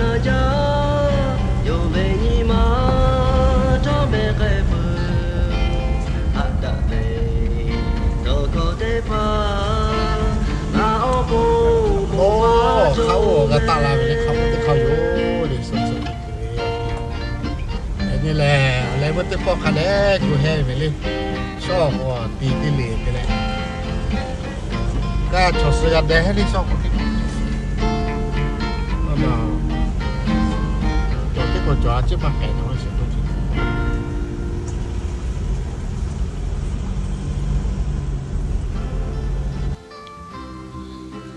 na jaˇ, yonˍ ve nyi ma htawˇ meh k'ai peuˬ. Haꞈ daꞈ ve dawˇ hkawˇ teˇ hpaˍ, ngaˬ awˬ pon bon maˇ cawˬ ve, hk'a oˇ g'a taˆ la ve le, hk'a oˇ teˇ hk'aˇ yoˬ le, suhˆ suhˆ te tuˬ ve. Yaꞈ nyi lehˬ, awˬ leh meuˇ teˇ pawˆ hk'a dehꞈ gu heh ve le, shawˉ k'awꞈ ti teˇ le te leh, kaˇ chaw suh g'a deh heh le shawˉ k'awꞈ te. Cawˬ teˇ k'o cawˬ a ciˉ maˇ hpehꞈ na ve sheˍ k'oˆ ce.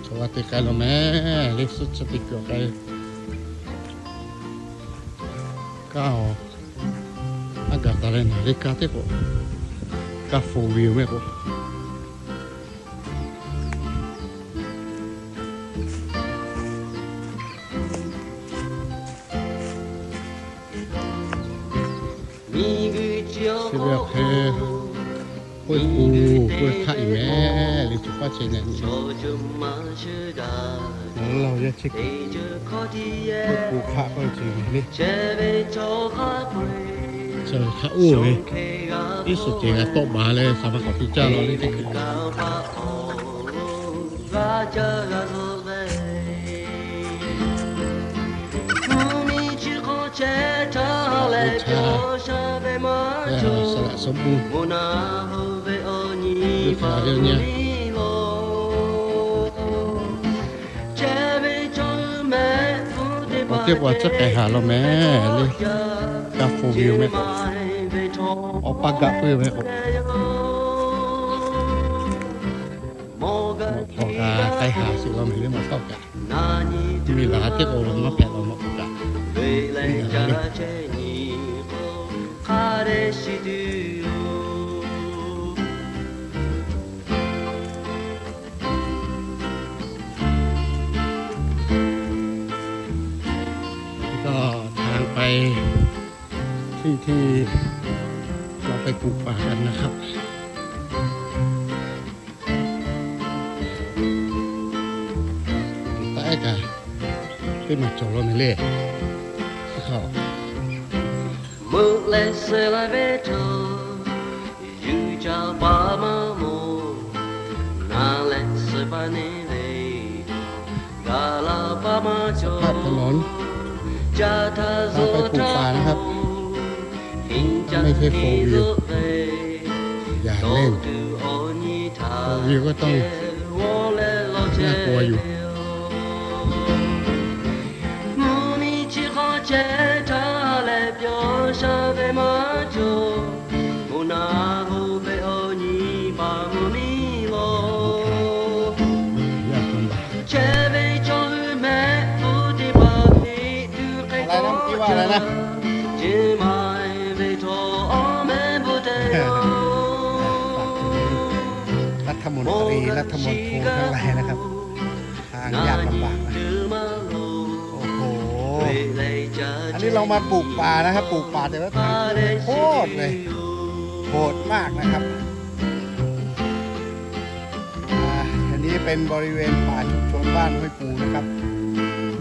Chaw g'a te k'ai law meh le, suhˆ suhˆ te kuiˬ k'ai. Kaˇ awˬ, aˉ gaˬ taˍ leh naˬ le kaˇ teˇ k'o, kaˇ four wheel meh k'o. Chi ve awˬ hk'e k'oˆ k'o, k'oˆ hk'aˆ iˍ meh le, co paˆ chehˇ nyi. Ngaˬ hui Laˇ huˍ yaˇ chehˇ kuiˬ k'oˆ hk'aˆ k'oˆ ve ce le. Chi ve hk'a oˇ ve, iˉ suhˍ cehˬ g'a tawˆ baˬ leh hk'aˬ ma hk'aˬ te caˇ law le teˇ hkui. Saˍ laꞈ sawˉ buˇ, hk'aˬ ve nyi, awˬ teˇ pawˆ tcuhˉ k'ai haˍ law meh le. Kaˇ four wheel meh k'o, awˬ paˇ gaˆ puiˉ meh k'o, mawˬ htawˇ kaꞈ k'ai haˍ sheˍ law meh le, mawˬ htawˇ kaꞈ. Miˬ laˬ teˇ k'o maˇ hpehꞈ law mawˬ htawˇ kaꞈ. Taˇ htaꞈ k'ai, hteˇ hteˇ la k'ai kuˬ paˍ kaꞈ na hk'aˆ. Taˇ ehˉ kaꞈ teˇ maˬ cawˬ law meh le. Suhˉ hk'aˆ, meuꞈ leh suh la ve htaꞈ yuˬ caˇ paˍ maˇ mawˬ, na leh suh paˍ neˇ ve, gaˬ la paˍ maˇ cawˬ. Caˇ htaˇ zuhˆ htaˇ, ไม่ใช่ four wheel, อย่าเล่น four wheel ก็ต้องน่ากลัวอยู่ mvuhˇ miˬ chi hk'aw chehˇ htaˇ leh pyawˇ sha ve maˇ cawˬ. Mvuhˇ naw hoꞈ ve awˬ nyi paˍ mvuhˇ miˬ lawˬ. รัฐมนตรี รัฐมนตรีทั้งหลายนะครับ ทางยากลำบากนะ โอ้โห อันนี้เรามาปลูกป่านะครับ ปลูกป่าแต่ว่าทางโคตรเลย โหดมากนะครับ อ่า อันนี้เป็นบริเวณป่าชุมชนบ้านห้วยปูนะครับ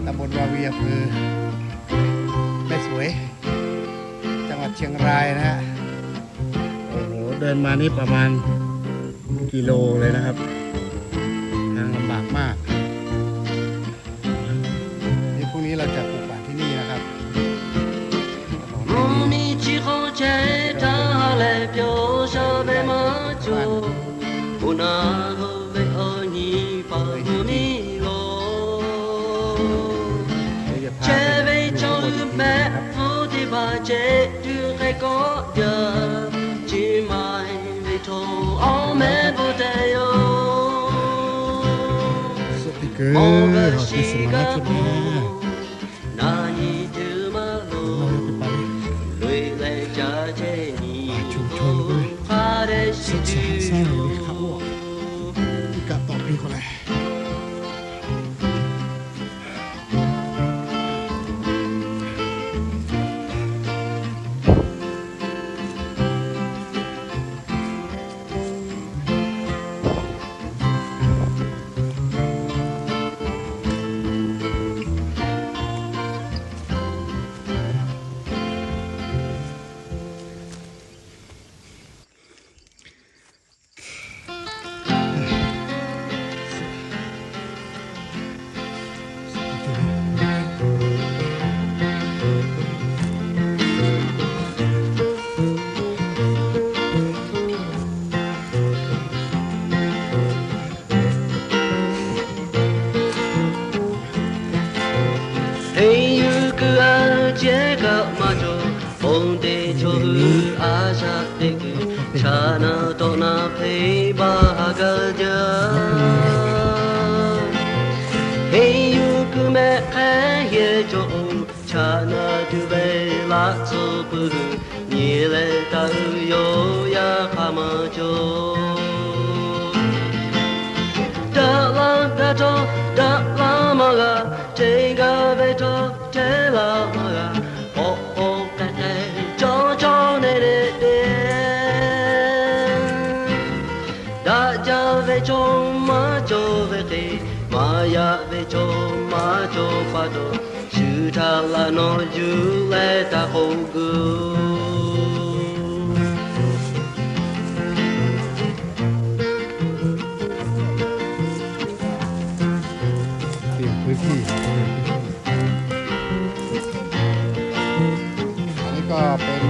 ตำบลวาวี อำเภอแม่สวย จังหวัดเชียงรายนะฮะ โอ้โห เดินมานี่ประมาณกิโลเลยนะครับ ทางลำบากมาก นี่พรุ่งนี้เราจะปลูกป่าที่นี่นะครับ ถนนที่นี่ เดี๋ยวจะพาไปดูข้างบนอีกทีนะครับ สติกเกอร์ ออกไปสมัครนะ เราจะไปป่าชุมชนด้วย ศึกษาสร้างเลยครับว่า ที่กะต่อปีก่อนเลย Heh yuˬ kuiˬ a ceh kaꞈ maˇ cawˬ, bon te chaw hui a shaꞈ teꞈ kuiˬ, chaꞈ naˆ tawˆ naˆ hpeˇ baˬ ha gaˇ jaˇ. Heh yuˬ kuiˬ mehˆ hk'e yehˬ cawˬ-oˬ, chaꞈ naˆ tuˬ ve laꞈ tcuhˉ peuˬ, nyi leh taˇ uiˍ yawˇ yaˇ hk'a maˇ cawˬ. Daꞈ la gaˇ htawˇ daꞈ la maˇ g'a, hteˇ gaˇ ve htawˇ hteˇ la maˇ g'a, k'awꞈ k'awꞈ k'ehˉ k'ehˉ cawˇ cawˇ nehˉ nehˉ te. Daꞈ jaˇ ve chaw maˇ cawˬ ve hk'e, maˇ yaꞈ ve chaw maˇ cawˬ pa taw, shu htaꞈ laꞈ nawˬ yuˬ leh taˇ k'oˆ guˬ. เตรียมพื้นที่ อันนี้ก็เป็น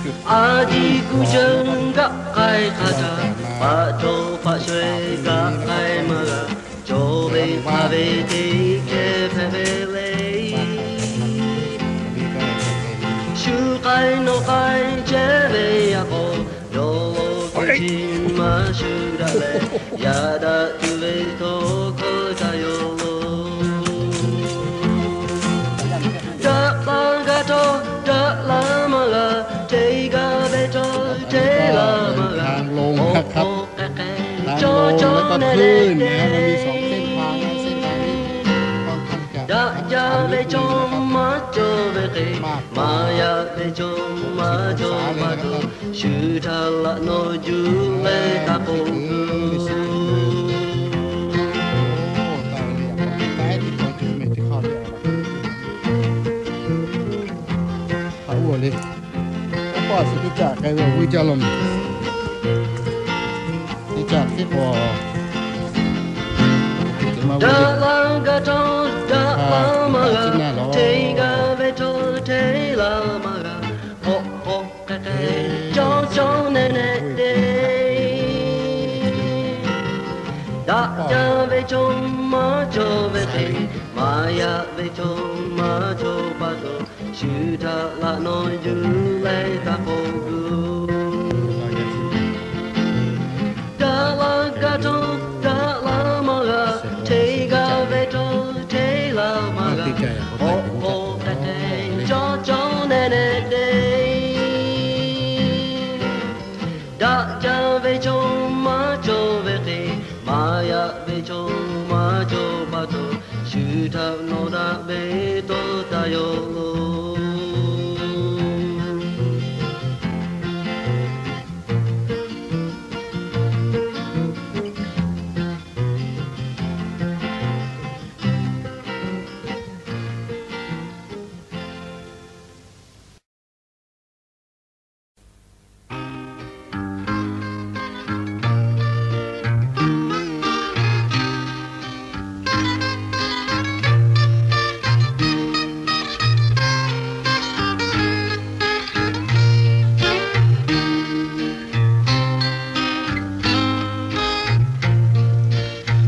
จุด A diˬ kuˬ ceuˬ gaˆ k'ai hk'a htaꞈ, paˆ cawˬ paˆ shawehˇ gaˆ k'ai maˇ g'a, cawˬ ve hk'a ve teˇ hkeh hpehꞈ ve le. Shu k'ai nawˬ k'ai chehˇ ve yaꞈ k'aw, yawˇ lo ve chi maˇ shu daꞈ leh, yaꞈ daꞈ tuˬ ve htawˇ hkawˇ ca yaw lo. Daꞈ la gaˇ htawˇ daꞈ la maˇ g'a, hteˇ gaˇ ve htawˇ hteˇ la maˇ g'a, k'awꞈ k'awꞈ k'ehˉ k'ehˉ cawˇ cawˇ nehˉ nehˉ te. Daꞈ jaˇ ve chaw maˇ cawˬ ve hk'e, maˇ yaꞈ ve chaw maˇ cawˬ pa taw, shu htaꞈ laꞈ nawˬ yuˬ leh taˇ k'oˆ guˬ. เทกาเวทเทลามารา โอโอแกแกจอจอแนแนเด Daꞈ jaˇ ve chaw maˇ cawˬ ve hk'e, maˇ yaꞈ ve chaw maˇ cawˬ pa taw, shu htaꞈ laꞈ nawˬ yuˬ leh taˇ k'oˆ guˬ. Daꞈ la gaˇ htawˇ daꞈ la maˇ g'a, hteˇ gaˇ ve htawˇ hteˇ la maˇ g'a, oˇ k'o k'ai k'ai cawˇ cawˇ Daꞈ ve chaw maˇ cawˬ pa taw, shu htaꞈ nawˬ daꞈ ve tawˇ taˍ yoˬ.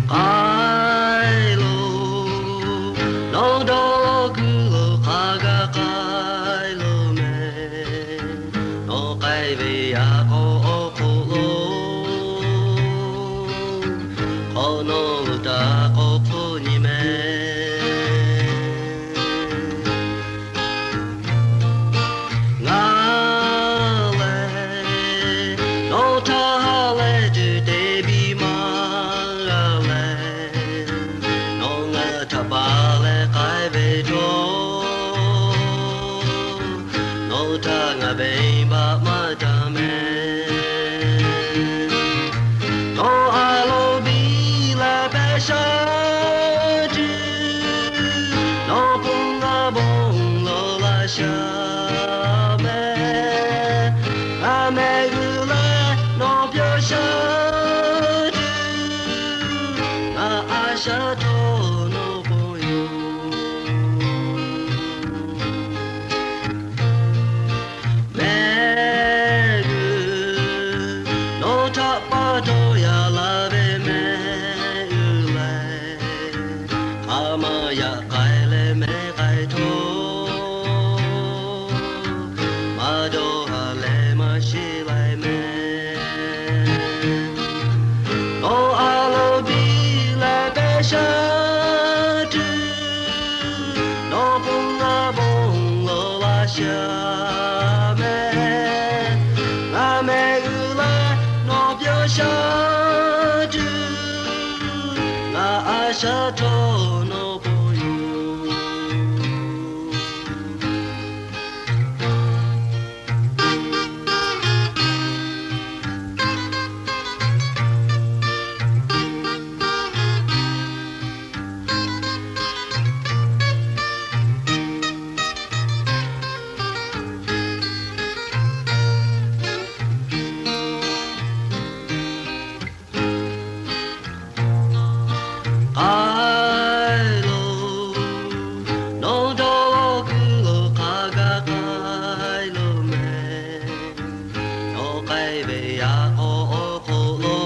K'ai lo, nawˬ dawˇ kuiˬ lo hk'a gaˬ k'ai lo mehˍ. Nawˬ k'ai ve yaꞈ k'aw awˬ hk'oˆ lo, k'awꞈ nawˬ lo taꞈ k'awꞈ hk'oˆ nyi mehˍ. Ngaˬ lehˬ nawˬ htaꞈ ha leh tuˬ te biˇ maˇ g'a leh, nawˬ ngaˬ htaꞈ pa leh k'ai ve htawˇ, nawˬ htaꞈ ngaˬ venˇbaˆ maˇ taˍ mehˍ. Nawˬ a loˍ biˇ leh pehꞈ shaˉ tuˬ, nawˬ pon ngaˬ bon lawˬ laˇ shaˍ mehˍ. Ngaˬ mehˆ g'uiˬ leh nawˬ pyawˇ shaˉ tuˬ, ngaˬ a shaˉ htawˇ nawˬ bon yoˬ. Mehˆ g'uiˬ, nawˬ htaꞈ pa taw yaꞈ la ve mehˆ g'uiˬ lehˬ, hk'a ma yaꞈ k'ai leh mehˆ k'ai htawˇ, maˇ dawˇ haˍ leh maˇ sheˆ laiˬ mehˍ. Nawˬ a loˍ biˇ leh pehꞈ shaˉ tuˬ, nawˬ pon ngaˬ bon lawˬ laˇ shaˍ mehˍ. Ngaˬ mehˆ g'uiˬ leh nawˬ pyawˇ shaˉ tuˬ, ngaˬ a shaˉ htawˇ nawˬ bon yoˬ. K'ai lo, nawˬ dawˇ kuiˬ lo hk'a gaˬ k'ai lo mehˍ. Nawˬ k'ai ve yaꞈ k'aw awˬ hk'oˆ lo,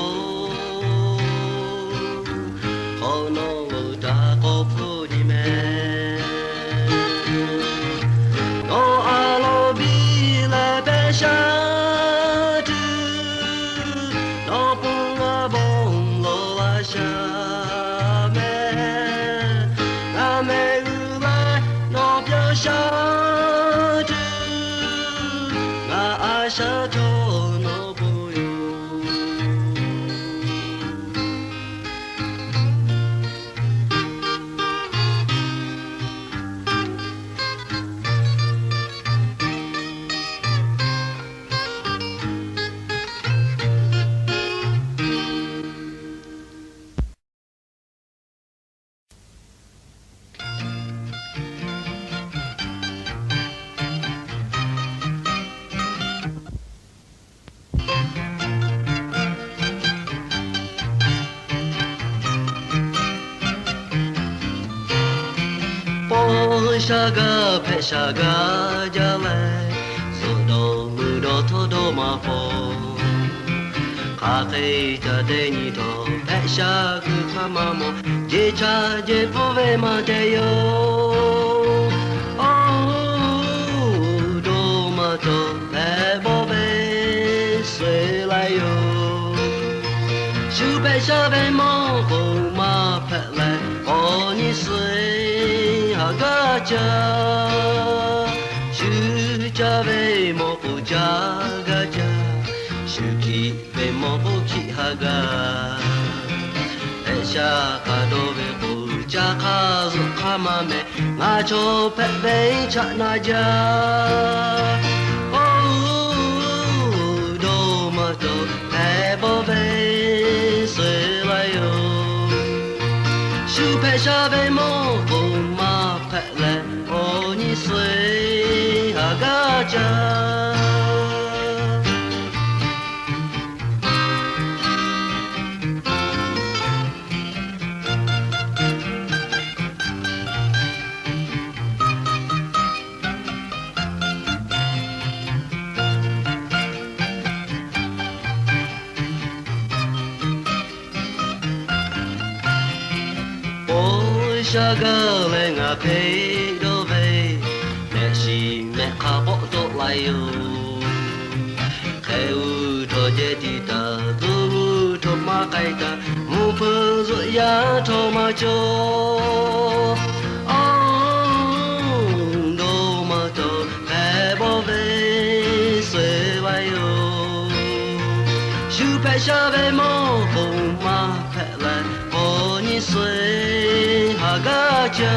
k'awꞈ nawˬ lo taꞈ k'awꞈ hpfuhˇ nyi mehˍ. Nawˬ a loˍ biˇ leh pehꞈ shaˉ tuˬ, nawˬ pon ngaˬ bon lawˬ laˇ shaˍ mehˍ. Ngaˬ mehˆ g'uiˬ leh nawˬ pyawˇ shaˉ tuˬ, ngaˬ a shaˉ htawˇ nawˬ bon yoˬ. Paw shaˉ gaˇ hpehꞈ shaˉ gaˇ jaˇ leh, suhˍ dawˬ mui dawˬ htawˇ dawˇ maˇ paw. Hk'aˬ hk'e ca teˇ nyi htawˇ hpehꞈ shaˉ kuiˬ hk'a maˇ mawˬ, jeˇ chaˇ jeˇ pfuhˇ ve maˇ te yoˬ. Oˇ, dawˇ maˇ cawˬ hpehꞈ bawˆ ve suh laiˬ yoˬ. Shu hpehꞈ shaˉ ve mawˇ k'o maˇ hpehꞈ leh, k'awꞈ nyi suh haˍ gaˇ caˇ. Shu caˇ ve mawˇ k'o caˇ gaˇ caˇ. Shu hkiˆ ve mawˇ k'o hkiˆ haˍ gaˇ. G'uiˬsha k'a dawˇ ve k'o, ca hk'aˇ zuhꞈ hk'aˇ maˇ mehˍ, ngaˬ chaw hpehꞈ ve chaꞈ na jaˇ. Oˇ, dawˇ maˇ taw hpehꞈ bawˆ ve suh la yoˬ. Shu hpehꞈ sha ve mawˇ k'o, maˇ hpehꞈ leh awˬ nyi suh haˍ gaˇ jaˇ. Paw sha gaˇ leh ngaˬ hpeꞈ dawˇ ve, mehˆ shiˍ mehˆ hk'a pawˆ tawˆ la yoˬ. Hk'e uˉ htaw jehˇ tiˉ taˍ, zuˇ uˉ htaw maˇ k'ai taˍ, mvuhˇ hpeuꞈ zuhꞈ yaˇ htaw maˇ cawˬ. Aˬ, dawˇ maˇ taw hpehꞈ bawˆ ve suh la yoˬ. Shu hpehꞈ sha ve mawˇ k'o, maˇ hpehꞈ leh awˬ nyi suh haˍ gaˇ jaˇ.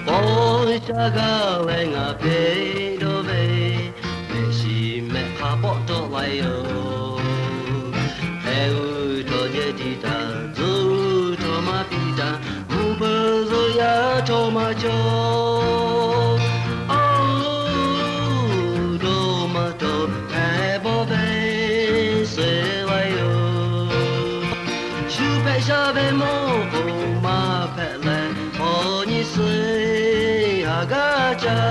Paw sha gaˇ leh ngaˬ hpeꞈ dawˇ ve, mehˆ shiˍ mehˆ hk'a pawˆ tawˆ la yoˬ. Hk'e uˉ htaw jehˇ tiˉ taˍ, zuˇ uˉ htaw maˇ piˇ taˍ, mvuhˇ hpeuꞈ zuhꞈ yaˇ htaw maˇ cawˬ. Aˬ, dawˇ maˇ taw hpehꞈ bawˆ ve suh la yoˬ. Shu hpehꞈ sha ve mawˇ k'o, maˇ hpehꞈ leh awˬ nyi suh haˍ gaˇ jaˇ.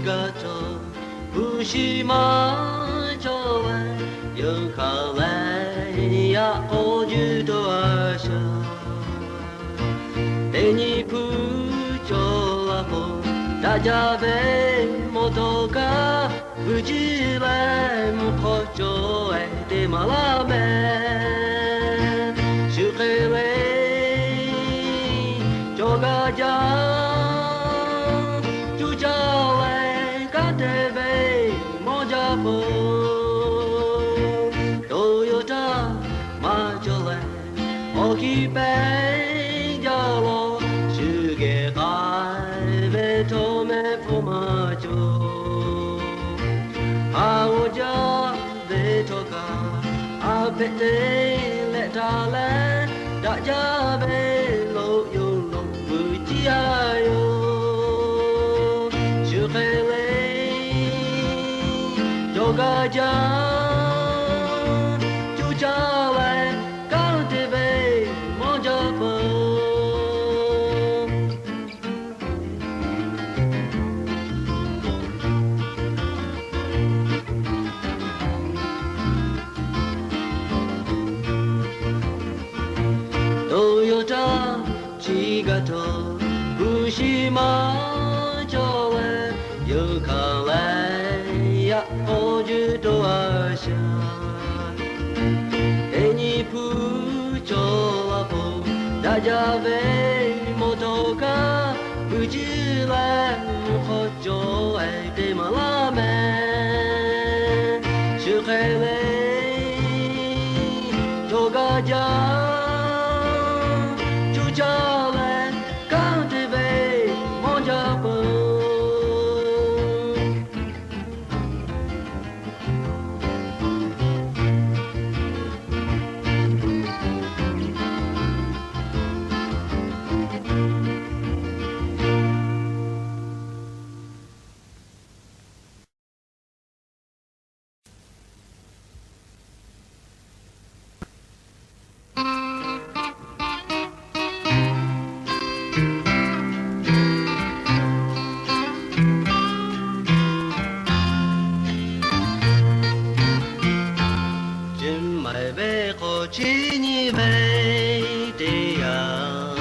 g'a cawˬ, hpu shi maˇ cawˬ leh, yawˇ hk'aˬ leh yaꞈ k'aw juˇ taw a shaˍ. Teˇ nyi hpu cawˬ la k'o, daꞈ jaˇ ve mawˬ htawˇ kaꞈ, vuiˬ jiˇ leh mvuhˇ hk'aw cawˬ e teˇ maˬ laˇ mehˍ. Shu hk'e le cawˬ g'a jaˇ, cuˇ caˇ leh kanˉ te ve mawˇ jaˇ peuˬ. Toyota maˇ cawˬ leh, awˬ kiˇ pehˉ jaˇ lawˬ, shu geh k'ai ve htawˇ mehˆ hpfuhˇ maˇ cawˬ. Haˍ g'awˇ jaˇ ve htawˇ kaꞈ, a hpehꞈ te leh htaꞈ leh, daꞈ jaˇ ve lo yonˍ lo vuiˬ jiˇ a yoˬ. Shu hk'e le cawˬ g'a jaˇ, cuˇ caˇ leh kanˉ te ve mawˇ jaˇ peuˬ. Toyota chi g'a htawˇ, hpu shi maˇ cawˬ leh, yawˇ hk'aˬ leh yaꞈ k'aw juˇ taw a shaˍ. Teˇ nyi hpu cawˬ la k'o, daꞈ jaˇ ve mawˬ htawˇ kaꞈ, vuiˬ jiˇ leh mvuhˇ hk'aw cawˬ e teˇ maˬ laˇ mehˍ. Shu hk'e le cawˬ g'a jaˇ, cuˇ caˇ leh kanˉ te ve mawˇ jaˇ peuˬ. Chi maiˬ ve k'o chi nyi ve teˇ yanˇ,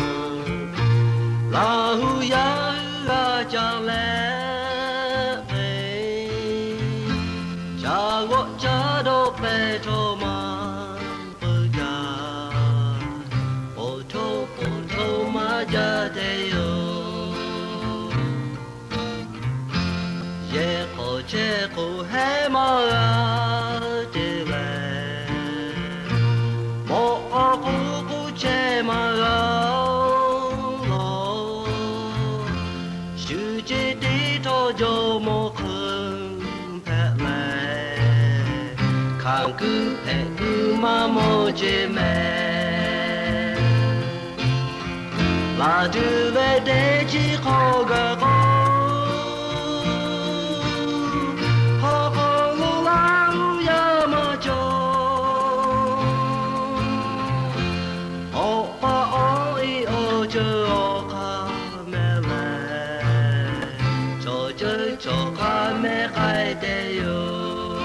Laˇ huˍ yaˇ hui g'a ca leh ve, ca g'awˆ ca dawˆ pehˇ htawˇ maˇ peuˬ jaˇ, poˬ htoˇ poˬ htoˇ maˇ jaˇ te yoˬ. Yehˬ hk'awꞈ chehˇ k'o heˉ maˇ g'a te leh, mawꞈ k'aw k'oˆ k'oˆ chehˇ maˇ g'a lawˬ. Shu ceˇ teˇ htawˇ jawˇ mawˇ hk'eun hpehꞈ leh, hkanˍ kuiˬ hpehꞈ kuiˬ maˇ mawˬ ceˇ mehˍ. Laˬ tuˬ ve teˇ chi hk'aw gaˬ k'o, hk'aw hk'aw lo Laˇ huˍ yaˇ maˇ cawˬ. Awˬ pa awˬ e awˬ ceuˬ awˬ hk'aˇ mehˍ leh, chaw ceuˬ chaw hk'aˇ mehˍ k'ai te yoˬ.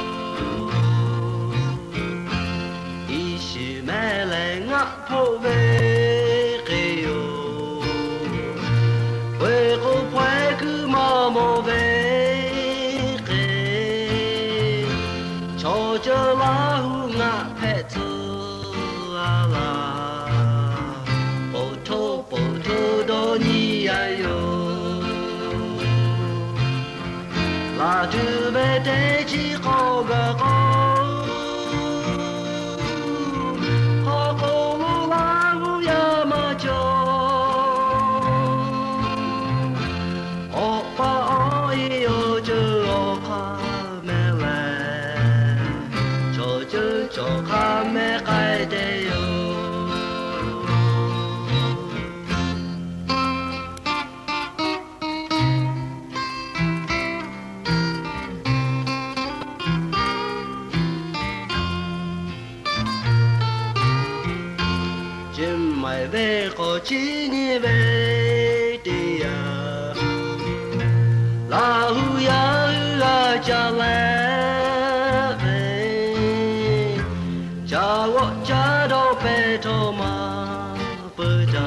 Iˉ shiˍ mehˍ leh ngaˆ hpoˆ ve hk'e yoˬ. Peuˬ k'o hpawehˇ kuiˬ maˇ mawˬ ve hk'e, chaw ceuˬ Laˇ huˍ ngaˆ hpehꞈ tcuh a laˬ. Poˬ htoˇ poˬ htoˇ dawˇ nyi a yoˬ. Laˬ tuˬ ve teˇ chi hk'aw gaˬ k'o, hk'aw hk'aw lo Laˇ huˍ yaˇ maˇ cawˬ. Awˬ pa awˬ e awˬ ceuˬ awˬ hk'aˇ mehˍ leh, chaw ceuˬ chaw hk'aˇ mehˍ k'ai te yoˬ. Chi maiˬ ve k'o chi nyi ve teˇ yanˇ, Laˇ huˍ yaˇ ca leh ve, ca g'awˆ ca dawˇ pehˇ htawˇ maˇ peuˬ caˇ.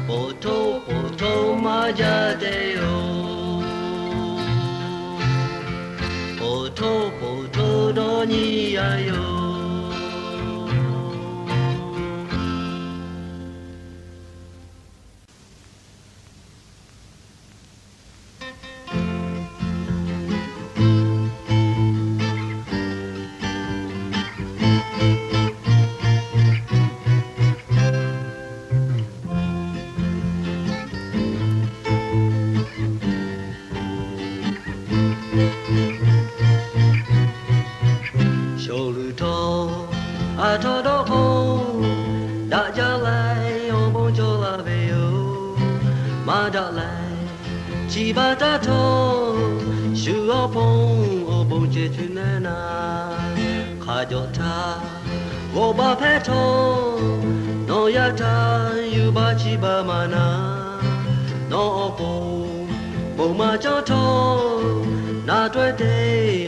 Poˬ htoˇ poˬ htoˇ maˇ jaˇ te yoˬ. Poˬ htoˇ poˬ htoˇ dawˇ nyi a yoˬ. Sho luˬ htawˇ, aˬ htawˇ dawˇ k'o, daꞈ jaˇ leh awˬ bon cawˬ la ve yoˬ. Maˇ daꞈ leh, chi baˬ taˇ htawˇ, shu awˬ pon awˬ bon ceh tuˬ neˇ naˍ. Hk'a jawꞈ htaˇ, g'awꞈ baˬ hpehˇ htawˇ, nawˬ yaˇ htaꞈ yuˬ baˬ chi baˬ maˍ naˍ. Nawˬ awˬ pon bon maˇ cawˬ htawˇ, naˬ taweh te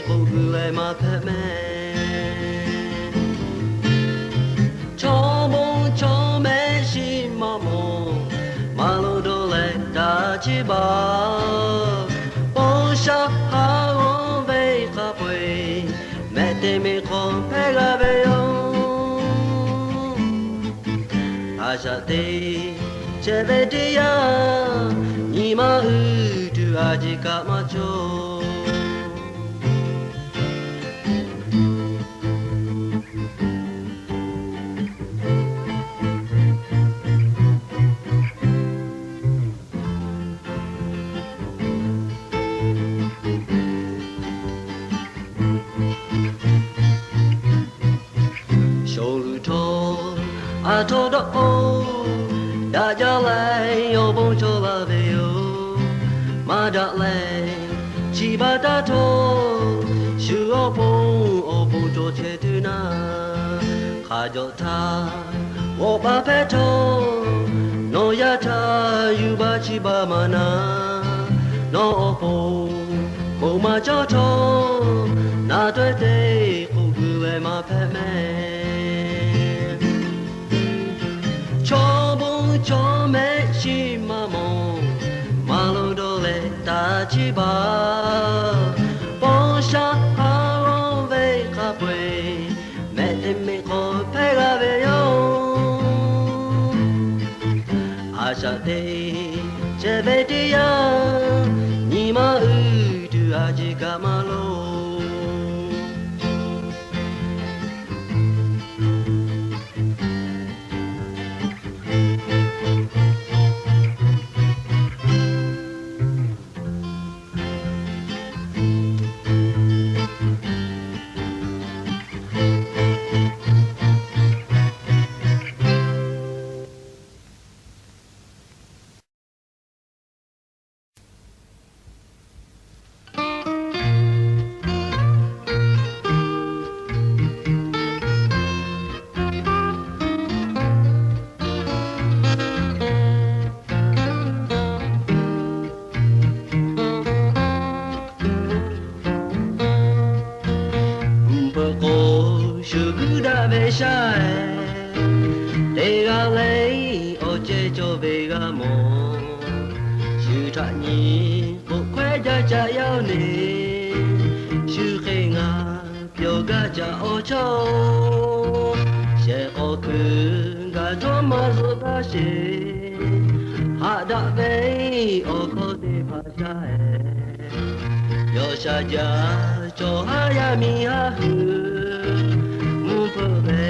k'oˆ guiˬ leh maˇ hpehꞈ mehˍ. Chaw bon chaw mehˆ shiˍ maˇ mawˬ, maˇ loˍ dawˇ leh taˇ chiˇ baˬ. Paw sha haˉ g'awˇ ve hk'a peu-eˬ, mehˆ teˇ meˆ hk'aw hpehˇ g'a ve yoˬ. A shaꞈ teꞈ chehˇ ve teˇ yanˇ, nyi ma uiˍ tuˬ a ciˉ kaꞈ maˇ cawˬ. Sho luˬ htawˇ, aˬ htawˇ dawˇ k'o, daꞈ jaˇ leh awˬ bon cawˬ la ve yoˬ. Maˇ daꞈ leh, chi baˬ taˇ htawˇ, shu awˬ pon awˬ bon cawˬ chehˇ tuˬ naˍ. Hk'a jawꞈ htaˇ, g'awꞈ baˬ hpehˇ htawˇ, nawˬ yaˇ htaꞈ yuˬ baˬ chi baˬ maˍ naˍ. Nawˬ awˬ pon bon maˇ cawˬ htawˇ, naˬ taweh te k'oˆ guiˬ leh maˇ hpehꞈ mehˍ. Chaw bon chaw mehˆ shiˍ maˇ mawˬ, maˇ loˍ dawˇ leh taˇ chiˇ baˬ. Paw sha haˉ g'awˇ ve hk'a peu-eˬ, mehˆ teˇ meˆ hk'aw hpehˇ g'a ve yoˬ. A shaꞈ teꞈ chehˇ ve teˇ yanˇ, nyi ma uiˍ tuˬ a ciˉ kaꞈ maˇ loˍ. Mvuhˇ hpeuꞈ k'o, shu guˇ daꞈ ve shaˉ-ehˍ, teˇ g'aˇ leh awˬ cehˇ cawˬ ve g'a mawˬ. Shu htaꞈ nyi k'oˆ hkawehˇ jaˇ caꞈ yaˇ-oˬ neˬ, shu hk'e ngaˬ pyawˬ gaˇ caꞈ awˬ chawˇ-oˬ. Shehˍ k'awꞈ kuiˬ gaˬ htawˇ maˇ zuhˆ taˇ sheˍ, haꞈ daꞈ ve awˬ hkawˇ teˇ hpaˍ shaˉ-ehˍ. Yawˇ sha jaˇ cawˬ haˉ yaˇ miˇ haˉ hui, mvuhˇ hpeuꞈ ve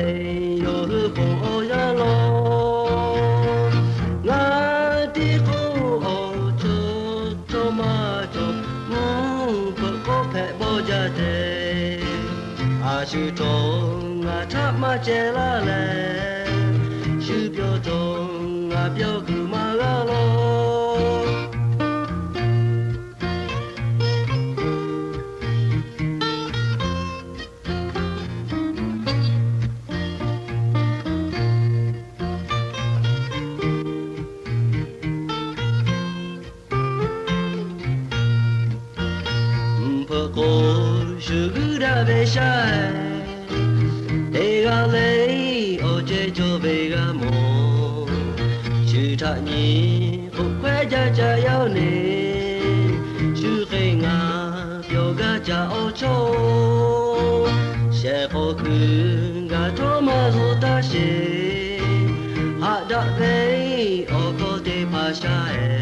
yawˇ hui ponˬ awˬ yanˇ lawˬ. Ngaˬ teˇ hk'oˆ awˬ cawˬ cawˬ maˇ cawˬ, mvuhˇ hpeuꞈ k'awꞈ hpehꞈ bawˇ jaˇ tehꞈ. A shu htawˇ ngaˬ htaꞈ maˇ ceh laˇ leh, shu pyawˇ htawˇ ngaˬ pyawˇ kuiˬ maˇ g'a lawˬ. Hpeuꞈ k'o shu guˇ daꞈ ve shaˉ-ehˍ, teˇ g'aˇ le awˬ ceh cawˬ ve g'a mawˬ. Shu htaꞈ nyi k'oˆ hkawehˉ jaˇ ca yaˇ-oˬ neˬ, shu hk'e ngaˬ pyawˬ gaˇ ca awˬ chawˇ-oˬ. Shehˍ k'aw kuiˬ g'a htawˇ maˇ zuhꞈ taˇ sheˍ, haꞈ daꞈ ve awˬ hkawˇ teˇ hpaˍ shaˉ-ehˍ.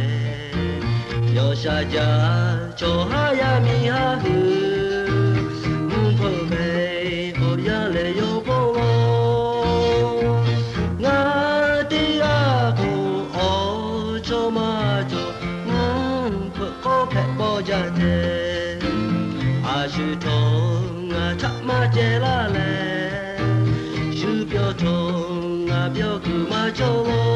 Yawˇ sha jaˇ chaw haˉ yaˇ miˇ haˉ hui, mvuhˇ hpeuꞈ ve awˬ yanˇ lehˬ yawˇ pawˆ laˇ. Ngaˬ teˇ g'aˇ k'o awˬ chawˇ maˇ cawˬ, mvuhˇ hpeuꞈ k'awˇ hpehꞈ pawˆ jaˇ hteꞈ. A shu htawˇ ngaˬ htaꞈ maˇ ceh laˇ leh, shu pyawˬ htawˇ ngaˬ pyawˬ kuiˬ maˇ cawˬ law.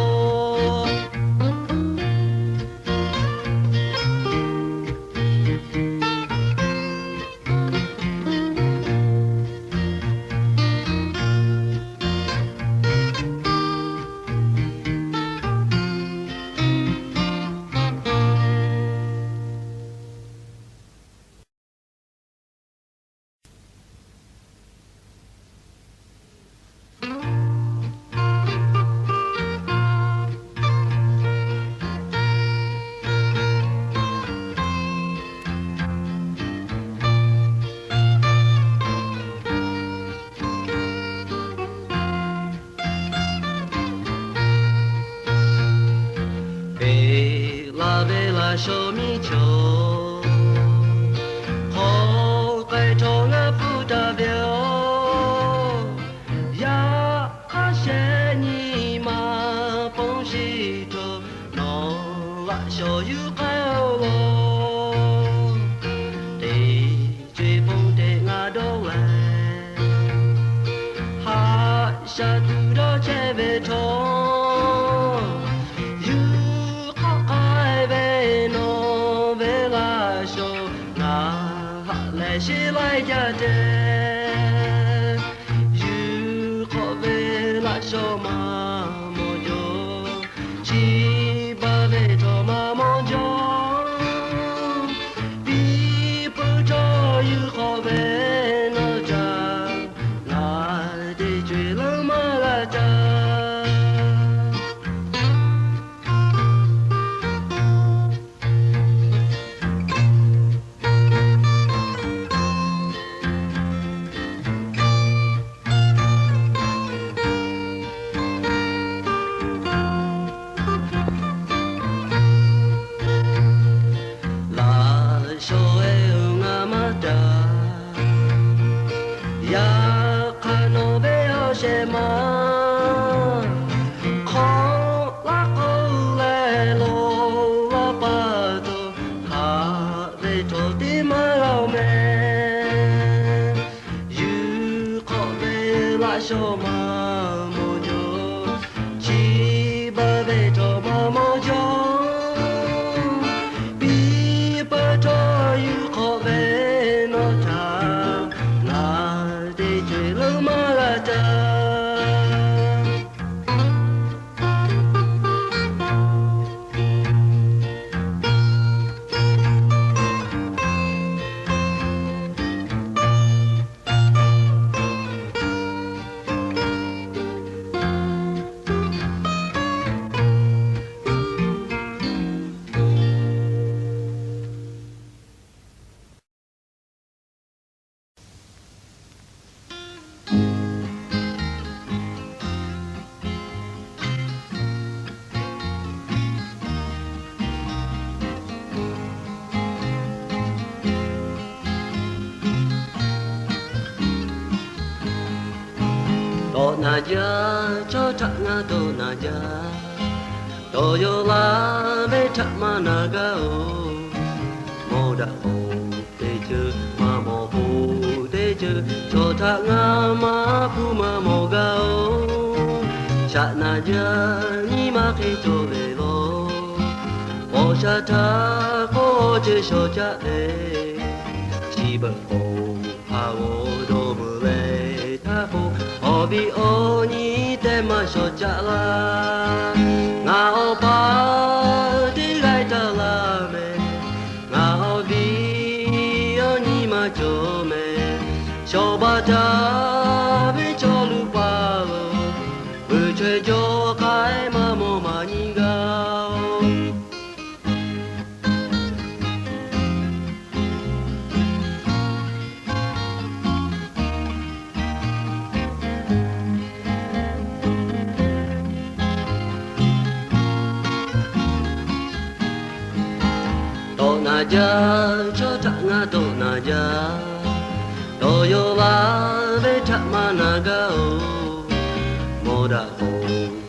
Peꞈ laˇ ve laꞈ shaw miˇ chaw, hk'aw k'ai htawˇ ngaˬ hpuˇ taˍ ve yoˬ. Yaꞈ hk'aˇ shehˆ nyi ma ponˬ shiˍ htawˇ, nawˬ laꞈ shaw yuˬ k'ai-oˬ law. Teˇ co-e ponˬ teꞈ ngaˬ dawˇ leh, haꞈ shaˍ tuˬ dawˇ chehˇ ve htawˇ, yuˬ hk'awꞈ k'ai ve nawˬ ve laꞈ shaw ngaˬ haꞈ leh sheˉ laiˉ jaˇ hteꞈ. Yuˬ hk'awꞈ ve laꞈ shaw maˇ mawˬ jaw, chi baˬ ve htawˇ maˇ mawˬ jaw. Piˇ peuˬ htawˇ yuˬ hk'awꞈ ve nawˬ caˇ, ngaˬ teˇ co-e leuˉ maˇ g'a caˇ. Laꞈ shaw-e-oˬ, ngaˬ maˇ caˇ. Yaꞈ hk'aˇ nawˬ ve awˬ shehˍ ma hk'awꞈ laˇ k'oˆ leh, lo laˇ pa taw haꞈ ve htawˇ teˇ maˇ g'a-oˬ meh. Yuˬ hk'awꞈ ve laꞈ shaw maˇ mawˬ jaw, chi baˬ ve htawˇ maˇ mawˬ jaw. Piˇ peuˬ htawˇ yuˬ hk'awꞈ ve nawˬ htaꞈ ngaˬ teˇ co-e leuˉ maˇ g'a caˇ. Dawˇ naˍ jaˇ, chaw htaꞈ ngaˬ dawˇ naˍ jaˇ. Dawˇ yaw laˇ ve htaꞈ maˇ na gaˇ-oˬ. Mawˇ daꞈ k'oˆ teˇ ceuˬ, maˇ mawˬ k'oˆ teˇ ceuˬ, chaw htaꞈ ngaˬ maˇ hpuˇ maˇ mawˬ gaˇ-oˬ. Shaꞈ naˍ jaˇ, nyi ma hk'e cawˬ ve lawˬ. Paw sha htaˇ k'awˇ ceh shawˍ caˆ leh, chi beuꞈ k'o hpaˍ g'awˬ dawˇ meuˬ leh htaˇ k'o, awˬ viˉ awˬ nyi tehˇ maˇ shawˍ caˆ laˇ. Ngaˬ awˬ pa teˇ g'aˇ taˇ laˇ meh. Ngaˬ awˬ viˉ awˬ nyi Daꞈ ve chaw luˬ paˍ lo, vuiˬ chaweh jawˇ k'ai maˇ mawˬ maˇ nyi gaˇ-oˬ. Dawꞈ naˍ jaˇ, chaw htaꞈ ngaˬ dawꞈ naˍ jaˇ. Dawˬ yaw laˇ ve htaꞈ maˇ na gaˇ-oˬ. Mawˬ daꞈ k'o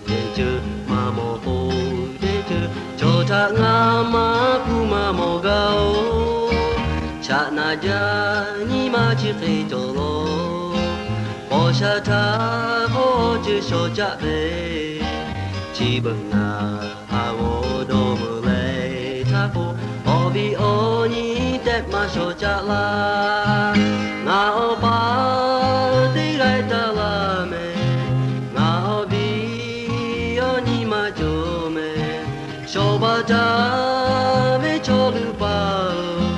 teˇ ceuˬ, maˇ mawˬ k'o teˇ ceuˬ, chaw htaꞈ ngaˬ maˇ kuˬ maˇ mawˬ gaˇ-oˬ. Chaꞈ naˍ jaˇ, nyi ma chi hk'e cawˬ law. Paw sha htaˇ k'awˇ ceuˬ shawˍ caˆ ve, chi beuꞈ ngaˬ a g'aw dawˇ meuˬ leh htaˇ k'o, awˬ viˉ awˬ nyi tehꞈ maˇ shawˍ caˆ laˇ. Ngaˬ awˬ pa teˇ g'aˇ taˇ laˇ mehˍ, ngaˬ awˬ viˉ awˬ nyi maˇ cawˬ mehˍ. Shawˍ baˬ taˍ ve chaw luˬ paˍ-oˬ,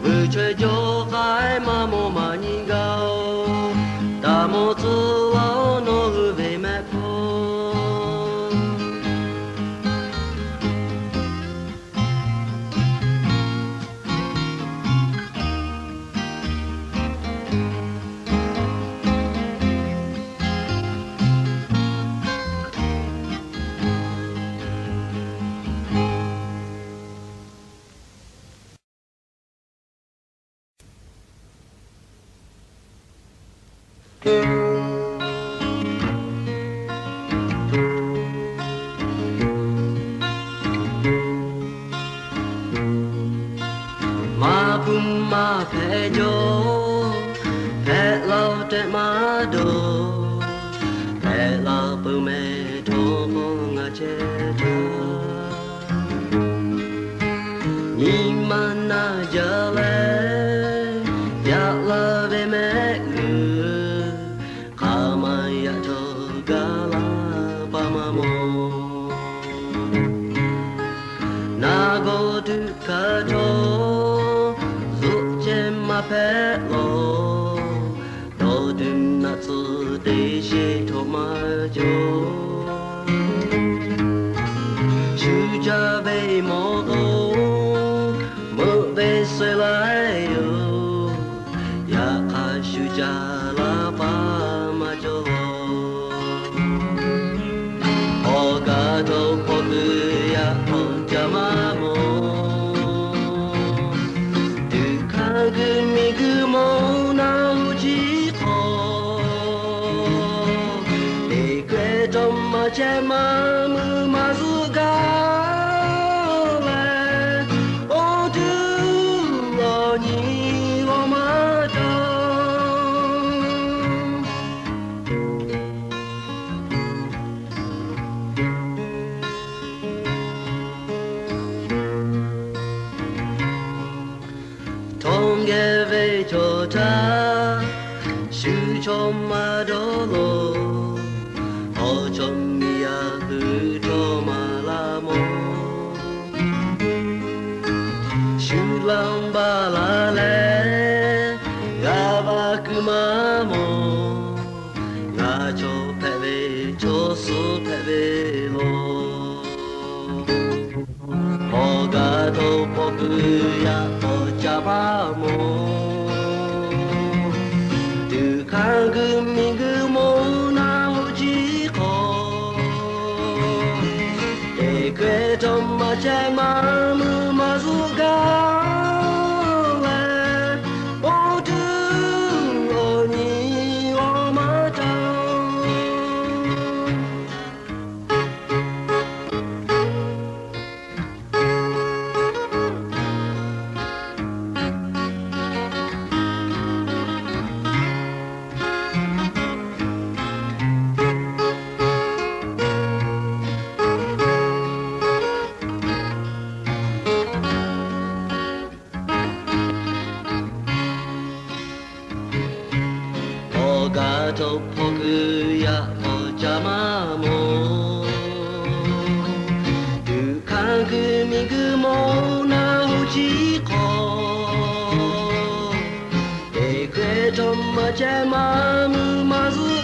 vuiˬ chaweh jawˇ k'ai maˇ mawˬ maˇ nyi gaˇ-oˬ. Taˍ mawˬ tcuh laˇ-oˬ, nawˬ hui ve mehˆ hpfuhˇ. Maˇ puiˉ maˇ hpehꞈ jaw, hpehꞈ laˇ-oˬ tehꞈ maˇ dawˬ. Hpehꞈ laˇ peuˬ mehˍ htawˇ k'o ngaˬ chehˇ htaˇ, nyi ma naˬ jaˇ leh, yaꞈ laˇ ve mehˆ g'uiˬ, hk'aˬ ma yaꞈ htawˇ gaˬ laˇ paˍ maˇ mawˬ. Naˬ gawˬ tuꞈ hkanˍ htawˇ, zuhˆ ceh maˇ hpehꞈ law. Dawˇ tuˬ naˆ tcuh teˇ sheˍ htawˇ maˇ cawˬ. Shu caˇ ve mawˬ k'o, meuꞈ ve suh laiˉ yoˬ. Yaꞈ hk'aˇ shu caˇ laˇ paˍ maˇ cawˬ. Awˬ kaˍ htawˇ hpaw kuiˬ yaꞈ hk'aw caˇ maˇ mawˬ. Tuꞈ hkanˍ kuiˬ miˬ guiˬ mawˬ naˬ hoꞈ jiˇ hk'aw, teˇ hkeh htawˇ maˇ chehˇ maˇ mui maˇ zuhˆ gaˇ leh, awˬ tuˬ awˬ nyi g'aw maˇ taˇ. Htawˇ geh ve chaw htaˇ, shu chaw maˇ dawˇ law. Awˬ chaw miˬ yaˇ hui htawˇ maˇ laˇ mawˬ. Shu laˇ baˬ laˇ leh, g'a va kuiˬ maˇ mawˬ. Ngaˬ chaw hpehꞈ ve, chaw suhˉ hpehꞈ ve law. Awˬ kaˍ htawˇ hpaw kuiˬ yaꞈ hk'aw caˇ maˇ mawˬ. Tuꞈ hkanˍ kuiˬ miˬ guiˬ mawˬ naˬ hoꞈ jiˇ hk'aw, teˇ hkeh htawˇ maˇ chehˇ maˇ mui maˇ zuhˆ gaˇ leh, awˬ tuˬ awˬ nyi g'aw maˇ taˇ. Awˬ kaˍ htawˇ hpaw kuiˬ yaꞈ hk'aw caˇ maˇ mawˬ. Tuꞈ hkanˍ kuiˬ miˬ guiˬ mawˬ naˬ hoꞈ jiˇ hk'aw, teˇ hkeh htawˇ maˇ Ceh ma mui ma zuhˆ